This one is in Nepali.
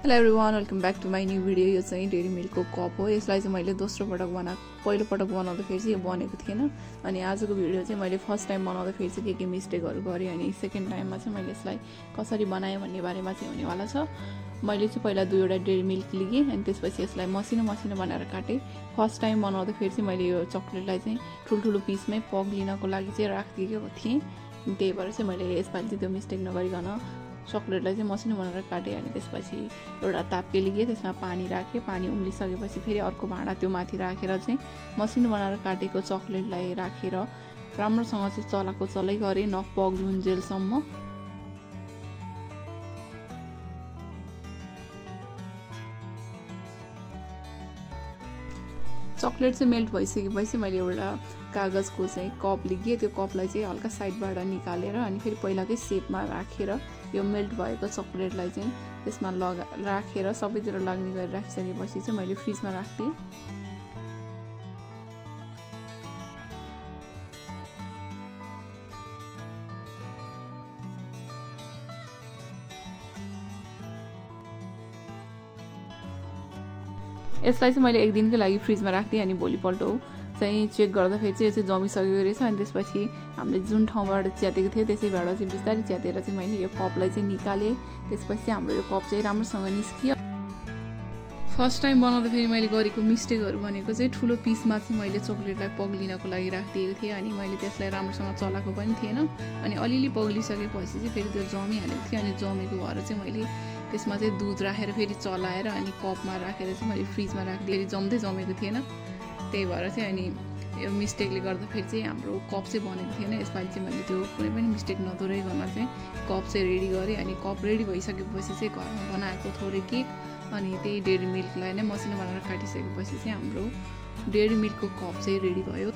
Hello everyone, welcome back to my new video. यो चाहिँ डेरी मिल्कको कप हो। यसलाई चाहिँ मैले दोस्रो पटक पहिलो पटक बनाउँदाखेरि चाहिँ यो बनेको थिएन। अनि आजको भिडियो चाहिँ मैले फर्स्ट टाइम बनाउँदाखेरि चाहिँ के मिस्टेकहरू गरेँ अनि सेकेन्ड टाइममा चाहिँ मैले यसलाई कसरी बनाएँ भन्ने बारेमा चाहिँ हुनेवाला छ। मैले चाहिँ पहिला 2वटा डेरी मिल्क लिएँ अनि त्यसपछि यसलाई मसिनो मसिनो बनाएर काटेँ। फर्स्ट टाइम बनाउँदाखेरि चाहिँ मैले यो चक्लेटलाई चाहिँ ठुल्ठुलो पिसमै पग्लिनको लागि चाहिँ राखिदिएको थिएँ। त्यही भएर चाहिँ मैले यसपालि चाहिँ त्यो मिस्टेक नगरिकन चक्लेटलाई चाहिँ मसिनो बनाएर काटेँ। अनि त्यसपछि एउटा ताप्के लिएँ, त्यसमा पानी राखेँ। पानी उम्लिसकेपछि फेरि अर्को भाँडा त्यो माथि राखेर चाहिँ मसिनो बनाएर काटेको चक्लेटलाई राखेर राम्रोसँग चाहिँ चलाएको चलै गरेँ नपग्लुन्जेलसम्म। चक्लेट चाहिँ मेल्ट भइसकेपछि मैले एउटा कागजको चाहिँ कप लिएँ। त्यो कपलाई चाहिँ हल्का साइडबाट निकालेर अनि फेरि पहिलाकै सेपमा राखेर यो मेल्ट भएको चक्लेटलाई चाहिँ त्यसमा राखेर सबैतिर लाग्ने गरी राखिसकेपछि चाहिँ मैले फ्रिजमा राख्थेँ। यसलाई चाहिँ मैले एक दिनकै लागि फ्रिजमा राख्थेँ अनि भोलिपल्ट चाहिँ चेक गर्दाखेरि चाहिँ यो चाहिँ जमिसकेको रहेछ। अनि त्यसपछि हामीले जुन ठाउँबाट च्यातेको थियो त्यसैबाट चाहिँ बिस्तारै च्यातेर चाहिँ मैले यो कपलाई चाहिँ निकालेँ। त्यसपछि हाम्रो यो कप चाहिँ राम्रोसँग निस्कियो। फर्स्ट टाइम बनाउँदाखेरि मैले गरेको मिस्टेकहरू भनेको चाहिँ ठुलो पिसमा चाहिँ मैले चक्लेटलाई पग्लिनको लागि राखिदिएको थिएँ अनि मैले त्यसलाई राम्रोसँग चलाएको पनि थिएन। अनि अलिअलि पग्लिसकेपछि चाहिँ फेरि त्यो जमिहालेको थियो। अनि जमेको भएर चाहिँ मैले त्यसमा चाहिँ दुध राखेर फेरि चलाएर अनि कपमा राखेर चाहिँ मैले फ्रिजमा राख्दाखेरि जमेको थिएन। त्यही भएर चाहिँ अनि यो मिस्टेकले गर्दाखेरि चाहिँ हाम्रो कप चाहिँ बनेको थिएन। यसपालि चाहिँ मैले त्यो कुनै पनि मिस्टेक नदोहोऱ्याइकन चाहिँ कप चाहिँ रेडी गरेँ। अनि कप रेडी भइसकेपछि चाहिँ घरमा बनाएको थोरै केक अनि त्यही डेरी मिल्कलाई नै मसिनो बनाएर काटिसकेपछि चाहिँ हाम्रो डेरी मिल्कको कप चाहिँ रेडी भयो।